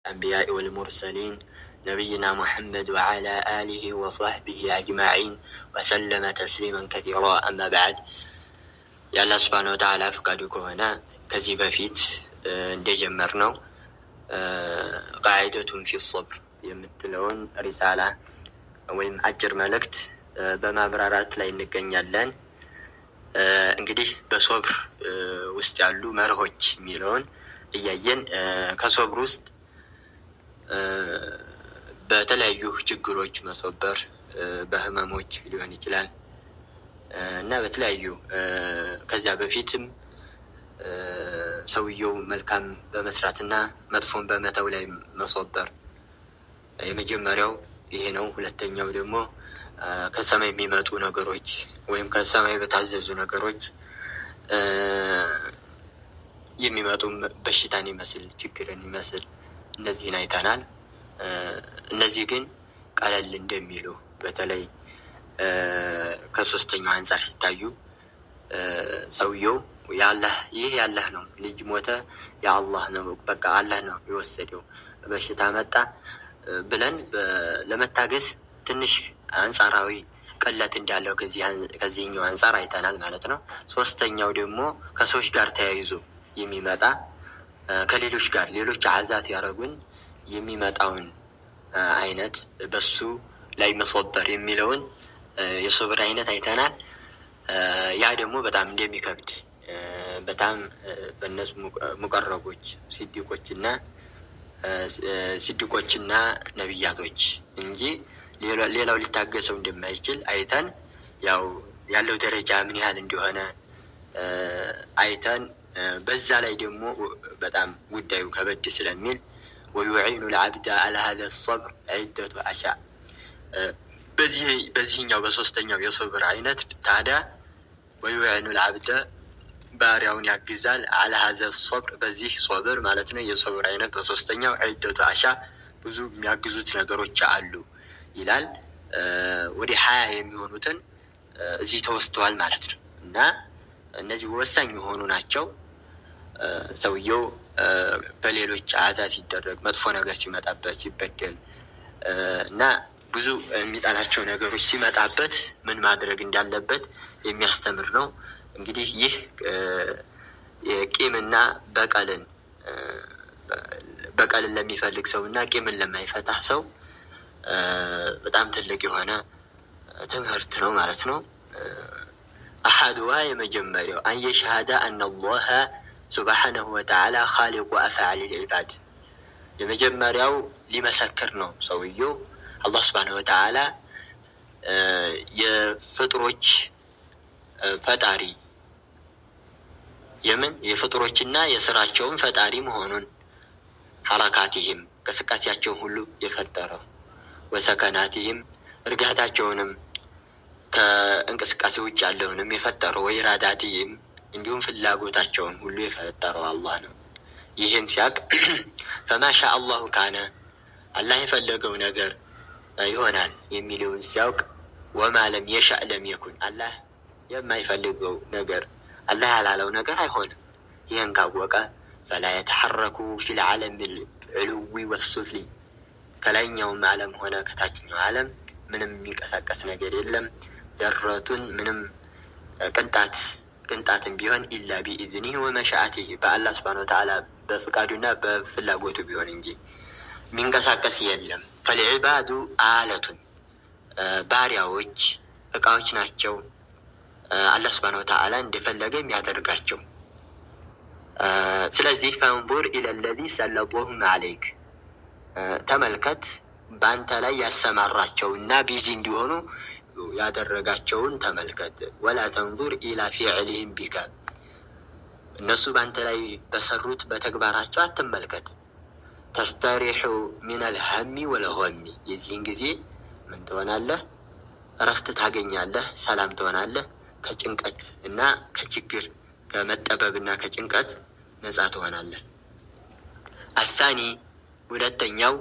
الأنبياء والمرسلين نبينا محمد وعلى آله وصحبه أجمعين وسلم تسليما كثيرا أما بعد። የአላህ ስብሐነ ወተዓላ ፍቃዱ ከሆነ ከዚህ በፊት እንደጀመርነው قاعدة في الصبر የምትለውን ሪሳላ ወይም አጭር መልእክት በማብራራት ላይ እንገኛለን። እንግዲህ በሶብር ውስጥ ያሉ መርሆች የሚለውን እያየን ከሶብር ውስጥ በተለያዩ ችግሮች መሶበር፣ በህመሞች ሊሆን ይችላል እና በተለያዩ ከዚያ በፊትም ሰውየው መልካም በመስራትና መጥፎን በመተው ላይ መሶበር የመጀመሪያው ይሄ ነው። ሁለተኛው ደግሞ ከሰማይ የሚመጡ ነገሮች ወይም ከሰማይ በታዘዙ ነገሮች የሚመጡ በሽታን ይመስል ችግርን ይመስል እነዚህን አይተናል። እነዚህ ግን ቀለል እንደሚሉ በተለይ ከሶስተኛው አንጻር ሲታዩ ሰውየው ያለህ ይህ ያለህ ነው። ልጅ ሞተ የአላህ ነው፣ በቃ አላህ ነው የወሰደው፣ በሽታ መጣ ብለን ለመታገስ ትንሽ አንጻራዊ ቅለት እንዳለው ከዚህኛው አንጻር አይተናል ማለት ነው። ሶስተኛው ደግሞ ከሰዎች ጋር ተያይዞ የሚመጣ ከሌሎች ጋር ሌሎች አዛት ያደረጉን የሚመጣውን አይነት በሱ ላይ መሶበር የሚለውን የሶብር አይነት አይተናል። ያ ደግሞ በጣም እንደሚከብድ በጣም በእነሱ ሙቀረቦች ሲዲቆችና ነቢያቶች እንጂ ሌላው ሊታገሰው እንደማይችል አይተን ያው ያለው ደረጃ ምን ያህል እንደሆነ አይተን በዛ ላይ ደግሞ በጣም ጉዳዩ ከበድ ስለሚል ويعين العبد على هذا الصبر عدة أشياء፣ በዚህኛው በሶስተኛው የሶብር አይነት ታዲያ ويعين العبد ባሪያውን ያግዛል على هذا الصبر በዚህ ሶብር ማለት ነው። የሶብር አይነት በሶስተኛው عدة أشياء ብዙ የሚያግዙት ነገሮች አሉ ይላል። ወደ 20 የሚሆኑትን እዚህ ተወስተዋል ማለት ነው እና እነዚህ ወሳኝ የሆኑ ናቸው። ሰውየው በሌሎች አዛ ሲደረግ፣ መጥፎ ነገር ሲመጣበት፣ ሲበደል እና ብዙ የሚጠላቸው ነገሮች ሲመጣበት ምን ማድረግ እንዳለበት የሚያስተምር ነው። እንግዲህ ይህ ቂምና በቀልን ለሚፈልግ ሰው እና ቂምን ለማይፈታ ሰው በጣም ትልቅ የሆነ ትምህርት ነው ማለት ነው። أحدها የመጀመሪያው أن يشهد أن الله سبحانه وتعالى خالق أفعال العباد፣ የመጀመሪያው ሊመሰክር ነው ሰውየው አላህ ስብሓነሁ ወተዓላ የፍጡሮች ፈጣሪ የምን የፍጡሮችና የስራቸውን ፈጣሪ መሆኑን፣ حركاتهم እንቅስቃሴያቸውን ሁሉ የፈጠረው፣ وسكناتهم እርጋታቸውንም ከእንቅስቃሴ ውጭ ያለውንም የፈጠረው፣ وإراداتهم እንዲሁም ፍላጎታቸውን ሁሉ የፈጠረው አላህ ነው። ይህን ሲያቅ فما شاء الله كان አላህ የፈለገው ነገር ይሆናል የሚለውን ሲያውቅ፣ وما لم يشأ لم يكن አላህ የማይፈልገው ነገር አላህ ያላለው ነገር አይሆንም። ይህን ካወቀ فلا يتحرك في العالم العلوي والسفلي ከላይኛውም ዓለም ሆነ ከታችኛው ዓለም ምንም የሚንቀሳቀስ ነገር የለም። ذرة ምንም ቅንጣት ቅንጣትም ቢሆን إلا بإذنه ومشيئته በአላህ ስብሃነ ወተዓላ በፍቃዱና በፍላጎቱ ቢሆን እንጂ የሚንቀሳቀስ የለም። فالعباد آلة ባሪያዎች እቃዎች ናቸው። አላህ ስብሃነ ወተዓላ እንደፈለገ የሚያደርጋቸው። ስለዚህ فانظر إلى الذي سلطهم عليك ተመልከት በአንተ ላይ ያሰማራቸው እና busy እንዲሆኑ ያደረጋቸውን ተመልከት። ولا تنظر إلى فعلهم بك እነሱ በአንተ ላይ በሰሩት በተግባራቸው አትመልከት። تستريح من الهم والغم የዚህን ጊዜ ምን ትሆናለህ? እረፍት ታገኛለህ፣ ሰላም ትሆናለህ። ከጭንቀት እና ከችግር ከመጠበብና ከጭንቀት ነፃ ትሆናለህ። الثاني ሁለተኛው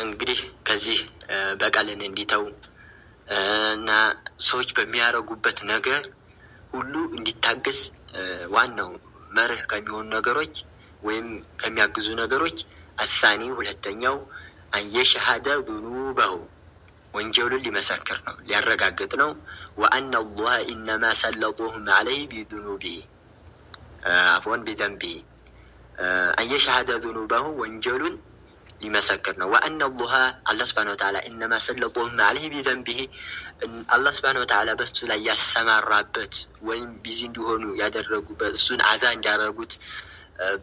እንግዲህ ከዚህ በቀልን እንዲተው እና ሰዎች በሚያደርጉበት ነገር ሁሉ እንዲታገስ ዋናው መርህ ከሚሆኑ ነገሮች ወይም ከሚያግዙ ነገሮች الثاني ሁለተኛው أن يشهد ذنوبه ወንጀሉን ሊመሰክር ነው፣ ሊያረጋግጥ ነው። وأن الله إنما سلطهم عليه بذنوبه عفوا بذنبه أن يشهد ذنوبه ወንጀሉን ሊመሰክር ነው። وأن الله አላህ سبحانه وتعالى إنما سلطهم عليه بذنبه አላህ سبحانه وتعالى በሱ ላይ ያሰማራበት ወይም busy እንዲሆኑ ያደረጉበት እሱን አዛ እንዲያደረጉት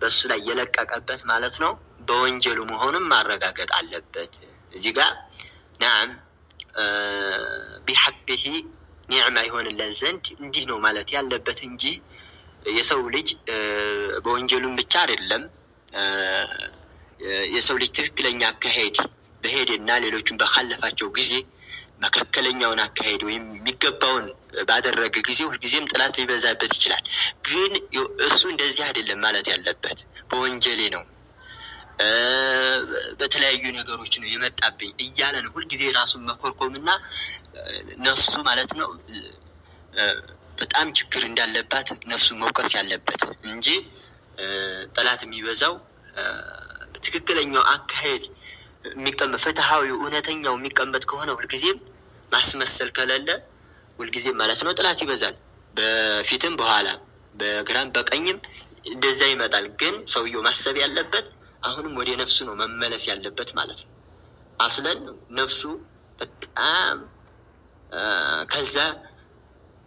በሱ ላይ የለቀቀበት ማለት ነው በወንጀሉ መሆኑን ማረጋገጥ አለበት። እዚህ ጋር نعم بحقه ኒዕማ ይሆንለት ዘንድ እንዲህ ነው ማለት ያለበት እንጂ የሰው ልጅ በወንጀሉም ብቻ አይደለም። የሰው ልጅ ትክክለኛ አካሄድ በሄደና ሌሎቹን በካለፋቸው ጊዜ መካከለኛውን አካሄድ ወይም የሚገባውን ባደረገ ጊዜ ሁልጊዜም ጥላት ሊበዛበት ይችላል። ግን እሱ እንደዚህ አይደለም ማለት ያለበት በወንጀሌ ነው በተለያዩ ነገሮች ነው የመጣብኝ እያለ ነው ሁልጊዜ ራሱን መኮርኮምና ነፍሱ ማለት ነው በጣም ችግር እንዳለባት ነፍሱ መውቀስ ያለበት እንጂ ጠላት የሚበዛው ትክክለኛው አካሄድ የሚቀመጥ ፍትሐዊ እውነተኛው የሚቀመጥ ከሆነ ሁልጊዜም ማስመሰል ከሌለ ሁልጊዜም ማለት ነው ጥላት ይበዛል። በፊትም በኋላ በግራም በቀኝም እንደዛ ይመጣል። ግን ሰውየው ማሰብ ያለበት አሁንም ወደ ነፍሱ ነው መመለስ ያለበት ማለት ነው። አስለን ነፍሱ በጣም ከዛ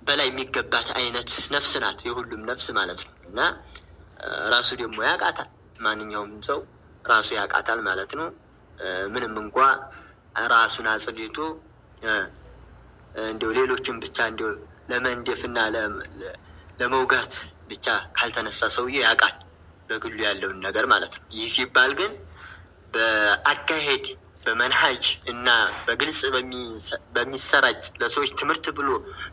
በላይ የሚገባት አይነት ነፍስ ናት፣ የሁሉም ነፍስ ማለት ነው። እና ራሱ ደግሞ ያውቃታል። ማንኛውም ሰው ራሱ ያውቃታል ማለት ነው። ምንም እንኳ ራሱን አጽድቶ እንዲያው ሌሎችን ብቻ እንዲያው ለመንደፍና ለመውጋት ብቻ ካልተነሳ ሰውዬ ያውቃል በግሉ ያለውን ነገር ማለት ነው። ይህ ሲባል ግን በአካሄድ በመንሃጅ እና በግልጽ በሚሰራጭ ለሰዎች ትምህርት ብሎ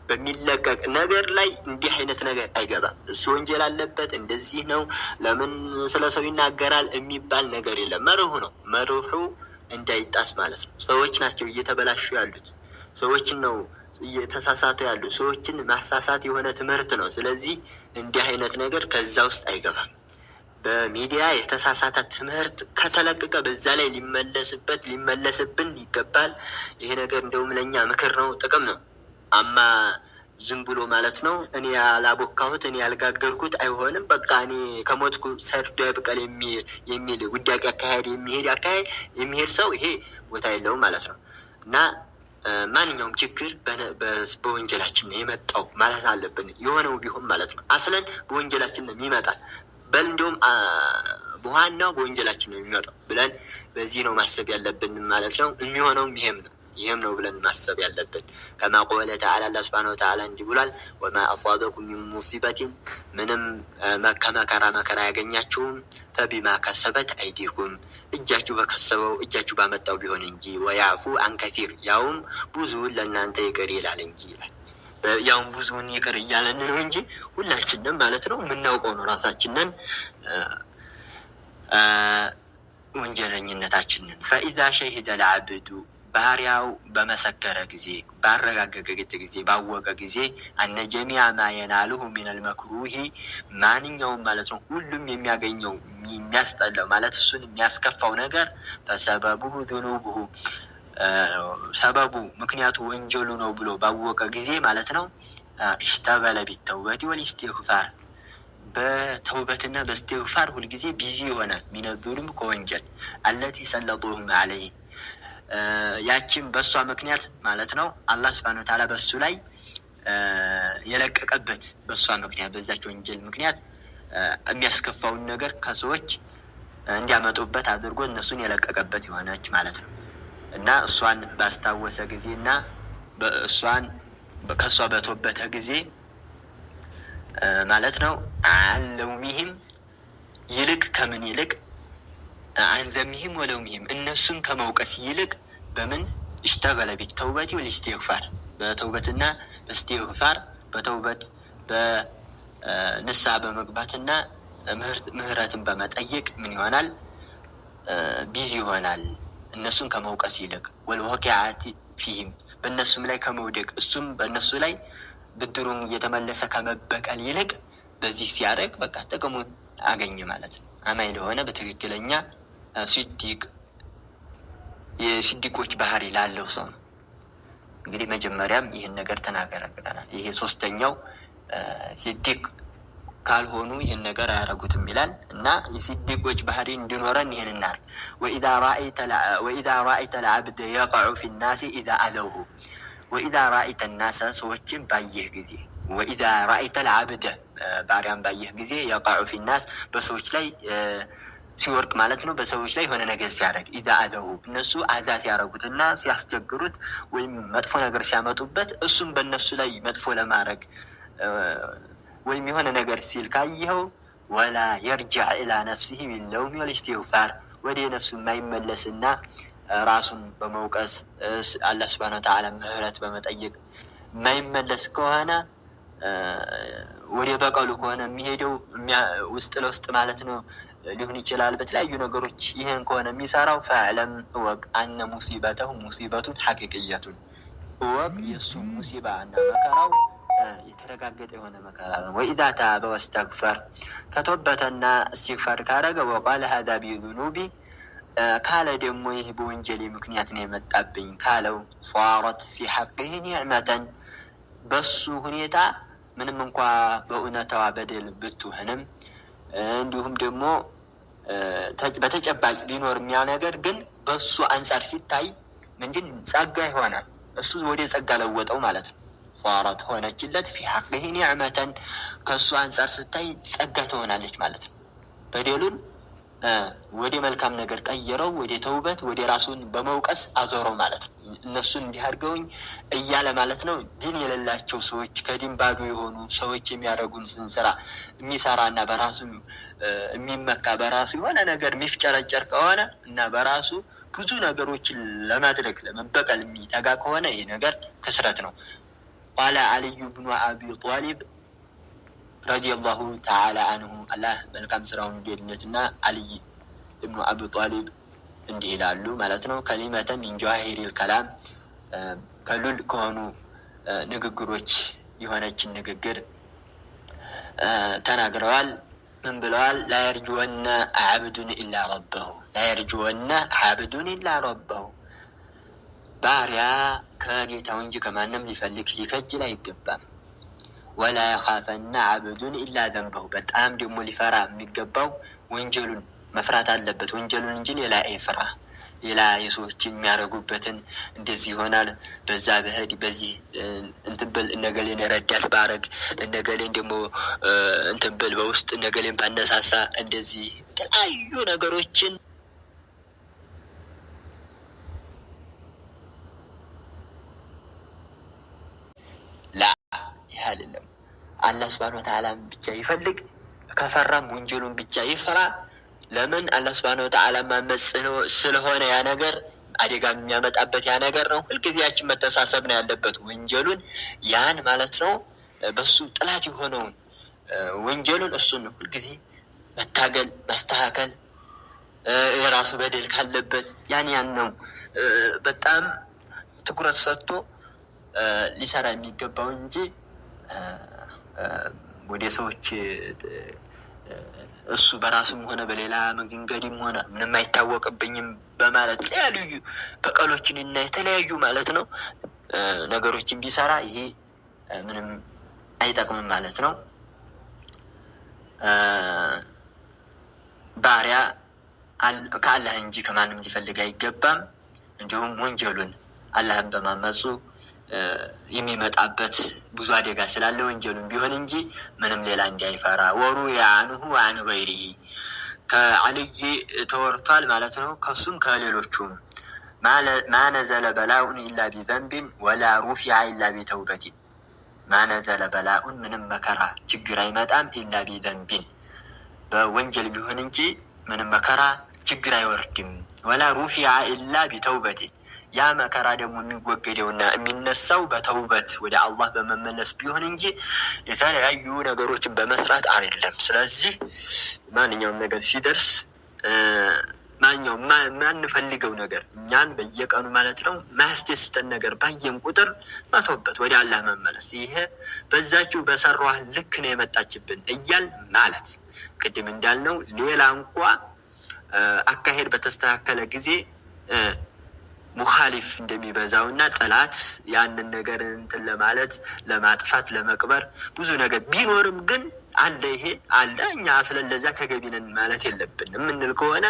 በሚለቀቅ ነገር ላይ እንዲህ አይነት ነገር አይገባም። እሱ ወንጀል አለበት፣ እንደዚህ ነው፣ ለምን ስለ ሰው ይናገራል የሚባል ነገር የለም። መርሁ ነው፣ መርሁ እንዳይጣስ ማለት ነው። ሰዎች ናቸው እየተበላሹ ያሉት፣ ሰዎችን ነው እየተሳሳቱ ያሉት። ሰዎችን ማሳሳት የሆነ ትምህርት ነው። ስለዚህ እንዲህ አይነት ነገር ከዛ ውስጥ አይገባም። በሚዲያ የተሳሳተ ትምህርት ከተለቀቀ በዛ ላይ ሊመለስበት ሊመለስብን ይገባል። ይሄ ነገር እንደውም ለእኛ ምክር ነው፣ ጥቅም ነው። አማ ዝም ብሎ ማለት ነው እኔ ያላቦካሁት እኔ ያልጋገርኩት አይሆንም፣ በቃ እኔ ከሞትኩ ሰርዶ አይብቀል የሚል ውዳቂ አካሄድ የሚሄድ አካሄድ የሚሄድ ሰው ይሄ ቦታ የለውም ማለት ነው። እና ማንኛውም ችግር በወንጀላችን ነው የመጣው ማለት አለብን። የሆነው ቢሆን ማለት ነው አስለን በወንጀላችን ነው የሚመጣል በል እንዲሁም በዋናው በወንጀላችን ነው የሚመጣው ብለን በዚህ ነው ማሰብ ያለብን ማለት ነው። የሚሆነውም ይሄም ነው ይህም ነው ብለን ማሰብ ያለብን። كما قال تعالى አላህ سبحانه وتعالى እንዲህ ብሏል፣ وما أصابكم من مصيبة ምንም ከመከራ መከራ ያገኛችሁም فبما كسبت أيديكم እጃችሁ በከሰበው እጃችሁ ባመጣው ቢሆን እንጂ፣ ويعف عن كثير ያውም ብዙውን ለእናንተ ይቅር ይላል እንጂ ይላል። ያውም ብዙውን ይቅር እያለን ነው እንጂ ሁላችንም ማለት ነው የምናውቀው ነው ራሳችንን ወንጀለኝነታችንን። فإذا شهد العبد ባሪያው በመሰከረ ጊዜ ባረጋገጠ ጊዜ ባወቀ ጊዜ أن جميع ما يناله من المكروه ማንኛውም ማለት ነው ሁሉም የሚያገኘው የሚያስጠላው ማለት እሱን የሚያስከፋው ነገር فسببه ذنوبه ሰበቡ ምክንያቱ ወንጀሉ ነው ብሎ ባወቀ ጊዜ ማለት ነው اشتغل بالتوبة والاستغفار በተውበትና በእስትግፋር ሁልጊዜ busy ይሆናል። من الذنوب ከወንጀል التي سلطهم عليه ያቺም በእሷ ምክንያት ማለት ነው አላህ سبحانه وتعالى በእሱ ላይ የለቀቀበት በእሷ ምክንያት በዛች ወንጀል ምክንያት የሚያስከፋውን ነገር ከሰዎች እንዲያመጡበት አድርጎ እነሱን የለቀቀበት የሆነች ማለት ነው። እና እሷን ባስታወሰ ጊዜ እና እሷን ከእሷ በቶበተ ጊዜ ማለት ነው عن لومهم ይልቅ ከምን ይልቅ عن ذمهم ولومهم እነሱን ከመውቀስ ይልቅ በምን اشتغل بالتوبة والاستغفار በተውበትና በእስትግፋር በተውበት በንስሐ በመግባትና ምህረትን በመጠየቅ ምን ይሆናል? busy ይሆናል። እነሱን ከመውቀስ ይልቅ والوقعة فيهم በእነሱም ላይ ከመውደቅ እሱም በእነሱ ላይ ብድሩን እየተመለሰ ከመበቀል ይልቅ በዚህ ሲያደርግ በቃ ጥቅሙን አገኘ ማለት ነው። አማኝ ለሆነ በትክክለኛ ሲዲቅ የሲዲቆች ባህሪ ላለው ሰው ነው። እንግዲህ መጀመሪያም ይህን ነገር ተናግረናል። ይሄ ሶስተኛው ሲዲቅ ካልሆኑ ይህን ነገር አያረጉትም ይላል እና የሲዲቆች ባህሪ እንዲኖረን ይህን እናርግ። وإذا رأيت العبد يقع في الناس إذا آذوه وإذا رأيت الناس ሰዎችን ባየህ ጊዜ وإذا رأيت العبد ባሪያን ባየህ ጊዜ يقع في الناس በሰዎች ላይ ሲወርቅ ማለት ነው። በሰዎች ላይ የሆነ ነገር ሲያደርግ إذا آذوه እነሱ አዛ ሲያደርጉትና ሲያስቸግሩት ወይም መጥፎ ነገር ሲያመጡበት እሱም በእነሱ ላይ መጥፎ ለማድረግ ወይም የሆነ ነገር ሲል ካየኸው ولا يرجع إلى نفسه باللوم والاستغفار ወደ ነፍሱ የማይመለስና ራሱን በመውቀስ አላህ سبحانه وتعالى ምህረት በመጠየቅ የማይመለስ ከሆነ ወደ በቀሉ ከሆነ የሚሄደው ውስጥ ለውስጥ ማለት ነው ሊሆን ይችላል። በተለያዩ ነገሮች ይህን ከሆነ የሚሰራው فاعلم እወቅ፣ أن مصيبته مصيبة حقيقية እወቅ፣ የእሱ ሙሲባ እና መከራው የተረጋገጠ የሆነ መከራ ነው። وإذا تاب واستغفر ከተወበተና እስትግፋር ካረገ وقال هذا بذنوبي ካለ ደግሞ ይህ በወንጀሌ ምክንያት ነው የመጣብኝ ካለው صارت في حقه نعمة በሱ ሁኔታ ምንም እንኳ በእውነታዋ በደል ብትሆንም እንዲሁም ደግሞ በተጨባጭ ቢኖር ያ ነገር ግን በሱ አንጻር ሲታይ ምንድን ጸጋ ይሆናል። እሱ ወደ ጸጋ ለወጠው ማለት ነው። صارت ሆነችለት في حقه نعمة ከእሱ አንጻር ስታይ ጸጋ ትሆናለች ማለት ነው። በደሉን ወደ መልካም ነገር ቀየረው፣ ወደ ተውበት፣ ወደ ራሱን በመውቀስ አዞረው ማለት ነው። እነሱን እንዲህ አድርገውኝ እያለ ማለት ነው። ዲን የሌላቸው ሰዎች ከዲን ባዶ የሆኑ ሰዎች የሚያደርጉን ስራ የሚሰራ እና በራሱ የሚመካ በራሱ የሆነ ነገር የሚፍጨረጨር ከሆነ እና በራሱ ብዙ ነገሮችን ለማድረግ ለመበቀል የሚተጋ ከሆነ ይህ ነገር ክስረት ነው። قال علي بن أبي طالب رضي الله تعالى عنه አላህ መልካም ስራውን እንዲወድለትና አልይ እብኑ አቢ ጣሊብ እንዲህ ይላሉ ማለት ነው። كلمة من جواهر الكلام ከሉል ከሆኑ ንግግሮች የሆነችን ንግግር ተናግረዋል። ምን ብለዋል? لا يرجون عبد إلا ربه لا يرجون عبد إلا ربه ባሪያ ከጌታው እንጂ ከማንም ሊፈልግ ሊከጅል አይገባም። ولا يخافن عبد إلا ذنبه በጣም ደግሞ ሊፈራ የሚገባው ወንጀሉን መፍራት አለበት። ወንጀሉን እንጂ ሌላ አይፍራ። ሌላ የሰዎች የሚያደርጉበትን እንደዚህ ይሆናል፣ በዛ ብሄድ በዚህ እንትን ብል እነገሌን ረዳት ባረግ እነገሌን ደግሞ እንትን ብል በውስጥ እነገሌን ባነሳሳ እንደዚህ የተለያዩ ነገሮችን ላ ይህ አይደለም። አላህ ስብሃነ ወተዓላ ብቻ ይፈልግ፣ ከፈራም ወንጀሉን ብቻ ይፍራ። ለምን አላህ ስብሃነ ወተዓላ ማመፅ ስለሆነ ያ ነገር አደጋ የሚያመጣበት ያ ነገር ነው። ሁልጊዜያችን መተሳሰብ ነው ያለበት ወንጀሉን ያን ማለት ነው በሱ ጥላት የሆነውን ወንጀሉን እሱን ነው ሁልጊዜ መታገል ማስተካከል፣ የራሱ በደል ካለበት ያን ያን ነው በጣም ትኩረት ሰጥቶ ሊሰራ የሚገባው እንጂ ወደ ሰዎች እሱ በራሱም ሆነ በሌላ መንገድም ሆነ ምንም አይታወቅብኝም በማለት የተለያዩ በቀሎችን እና የተለያዩ ማለት ነው ነገሮችን ቢሰራ ይሄ ምንም አይጠቅምም ማለት ነው። ባሪያ ከአላህ እንጂ ከማንም ሊፈልግ አይገባም። እንዲሁም ወንጀሉን አላህን በማመፁ የሚመጣበት ብዙ አደጋ ስላለ ወንጀሉን ቢሆን እንጂ ምንም ሌላ እንዳይፈራ። ወሩያ አንሁ አን ገይሪሂ ከአልይ ተወርቷል ማለት ነው። ከሱም ከሌሎቹም ما نزل بلاء إلا بذنب ولا رفع إلا بتوبة። ما نزل بلاء ምንም መከራ ችግር አይመጣም፣ إلا بذنب በወንጀል ቢሆን እንጂ ምንም መከራ ችግር አይወርድም። ولا رفع إلا بتوبة ያ መከራ ደግሞ የሚወገደውና የሚነሳው በተውበት ወደ አላህ በመመለስ ቢሆን እንጂ የተለያዩ ነገሮችን በመስራት አይደለም። ስለዚህ ማንኛውም ነገር ሲደርስ ማንኛውም ማኛው ማንፈልገው ነገር እኛን በየቀኑ ማለት ነው ማያስደስተን ነገር ባየን ቁጥር መቶበት ወደ አላህ መመለስ። ይሄ በዛችው በሰሯህ ልክ ነው የመጣችብን እያል ማለት ቅድም እንዳልነው ሌላ እንኳ አካሄድ በተስተካከለ ጊዜ ሙኻሊፍ እንደሚበዛው እና ጠላት ያንን ነገር እንትን ለማለት ለማጥፋት ለመቅበር ብዙ ነገር ቢኖርም ግን አለ፣ ይሄ አለ፣ እኛ ስለለዛ ተገቢ ነን ማለት የለብን የምንል ከሆነ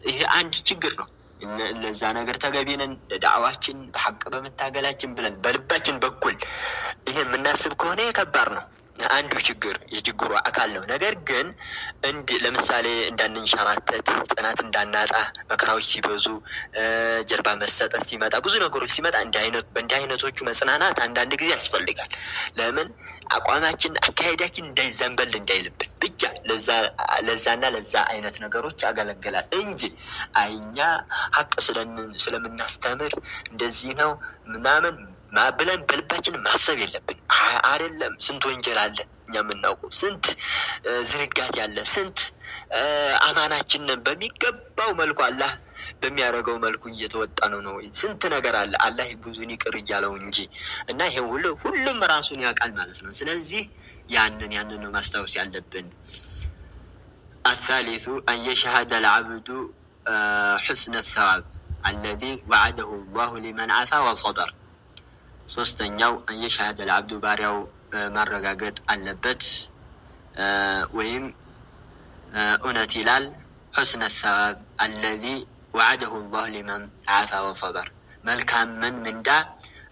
ይሄ አንድ ችግር ነው። ለዛ ነገር ተገቢ ነን ለዳዕዋችን በሐቅ በመታገላችን ብለን በልባችን በኩል ይሄ የምናስብ ከሆነ የከባድ ነው። አንዱ ችግር የችግሩ አካል ነው። ነገር ግን እንድ ለምሳሌ እንዳንንሸራተት ጽናት እንዳናጣ መከራዎች ሲበዙ ጀርባ መሰጠት ሲመጣ ብዙ ነገሮች ሲመጣ በእንዲህ አይነቶቹ መጽናናት አንዳንድ ጊዜ ያስፈልጋል። ለምን አቋማችን አካሄዳችን እንዳይዘንበል እንዳይልብን ብቻ ለዛና ለዛ አይነት ነገሮች ያገለግላል እንጂ አይኛ ሀቅ ስለምናስተምር እንደዚህ ነው ምናምን ብለን በልባችን ማሰብ የለብን። አይደለም ስንት ወንጀል አለ እኛ የምናውቀው፣ ስንት ዝንጋት ያለ፣ ስንት አማናችንን በሚገባው መልኩ አላህ በሚያደርገው መልኩ እየተወጣ ነው ነው ስንት ነገር አለ። አላህ ብዙን ይቅር እያለው እንጂ እና ይሄ ሁሉ ሁሉም ራሱን ያውቃል ማለት ነው። ስለዚህ ያንን ነው ማስታወስ ያለብን። አታሊቱ አን የሽሀደ ልዓብዱ ሑስነ ሰዋብ አለዚ ወዐደሁ ላሁ ሊመን ዓፋ ወሰበር። ሶስተኛው አንየሻሃደ ልዓብዱ ባሪያው ማረጋገጥ አለበት ወይም እውነት ይላል ሑስነ ሰዋብ አለዚ ወዐደሁ ላሁ ሊመን ዓፋ ወሰበር፣ መልካምን ምንዳ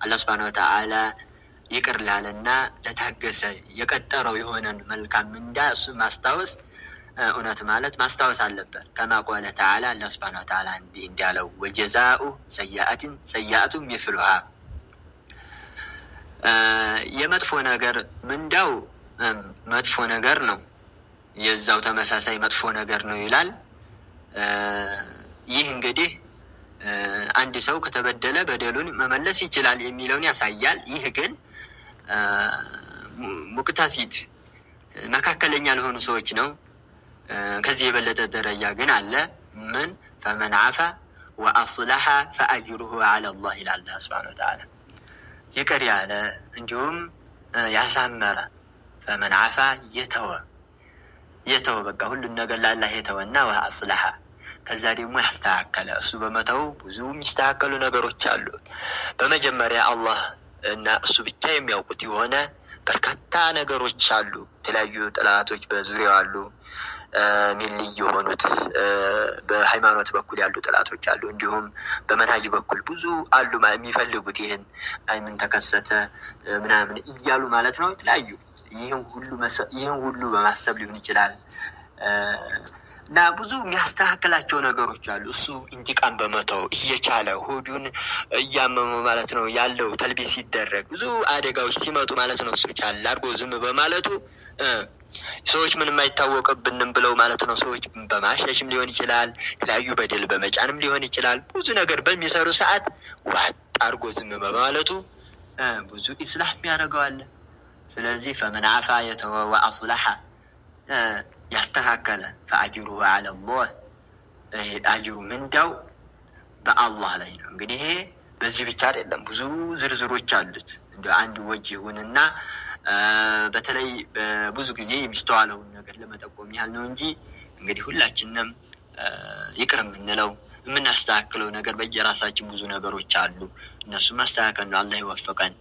አላህ ሱብሓነሁ ወተዓላ ይቅር ላለና ለታገሰ የቀጠረው የሆነን መልካም ምንዳ እሱ ማስታወስ እውነት ማለት ማስታወስ አለበት። ከማ ቆለ ተዓላ አላህ ሱብሓነሁ ወተዓላ እንዲህ እንዳለው ወጀዛኡ ሰያአትን ሰያአቱ ሚስሉሃ፣ የመጥፎ ነገር ምንዳው መጥፎ ነገር ነው፣ የዛው ተመሳሳይ መጥፎ ነገር ነው ይላል። ይህ እንግዲህ አንድ ሰው ከተበደለ በደሉን መመለስ ይችላል የሚለውን ያሳያል። ይህ ግን ሙቅታሲድ መካከለኛ ለሆኑ ሰዎች ነው። ከዚህ የበለጠ ደረጃ ግን አለ። ምን ፈመን ዓፋ ወአስለሐ ፈአጅሩሁ ዐላ ላህ ይላል አላህ ሱብሓነሁ ወተዓላ። ይቅር ያለ እንዲሁም ያሳመረ፣ ፈመን ዓፋ የተወ የተወ በቃ ሁሉን ነገር ላላህ የተወና ወአስለሐ ከዛ ደግሞ ያስተካከለ፣ እሱ በመተው ብዙ የሚስተካከሉ ነገሮች አሉ። በመጀመሪያ አላህ እና እሱ ብቻ የሚያውቁት የሆነ በርካታ ነገሮች አሉ። የተለያዩ ጠላቶች በዙሪያው አሉ። ሚልይ የሆኑት በሃይማኖት በኩል ያሉ ጠላቶች አሉ። እንዲሁም በመንሃጅ በኩል ብዙ አሉ የሚፈልጉት ይህን አይ ምን ተከሰተ ምናምን እያሉ ማለት ነው። የተለያዩ ይህን ሁሉ በማሰብ ሊሆን ይችላል እና ብዙ የሚያስተካክላቸው ነገሮች አሉ። እሱ እንቲቃም በመተው እየቻለ ሆዱን እያመመ ማለት ነው ያለው ተልቢስ ሲደረግ ብዙ አደጋዎች ሲመጡ ማለት ነው እሱ ቻል አድርጎ ዝም በማለቱ ሰዎች ምንም አይታወቅብንም ብለው ማለት ነው። ሰዎች በማሸሽም ሊሆን ይችላል፣ የተለያዩ በደል በመጫንም ሊሆን ይችላል። ብዙ ነገር በሚሰሩ ሰዓት ዋጥ አድርጎ ዝም በማለቱ ብዙ ኢስላህ ያደርገዋል። ስለዚህ ፈመን ዓፋ የተወ ወአስለሐ ያስተካከለ ፈአጅሩሁ ዐለላህ አጅሩ ምንዳው በአላህ ላይ ነው። እንግዲህ ይሄ በዚህ ብቻ አይደለም፣ ብዙ ዝርዝሮች አሉት። እንደ አንድ ወጅ ይሁንና በተለይ ብዙ ጊዜ የሚስተዋለውን ነገር ለመጠቆም ያህል ነው እንጂ እንግዲህ ሁላችንም ይቅር የምንለው የምናስተካክለው ነገር በየራሳችን ብዙ ነገሮች አሉ። እነሱ ማስተካከል ነው። አላህ ይወፍቀን።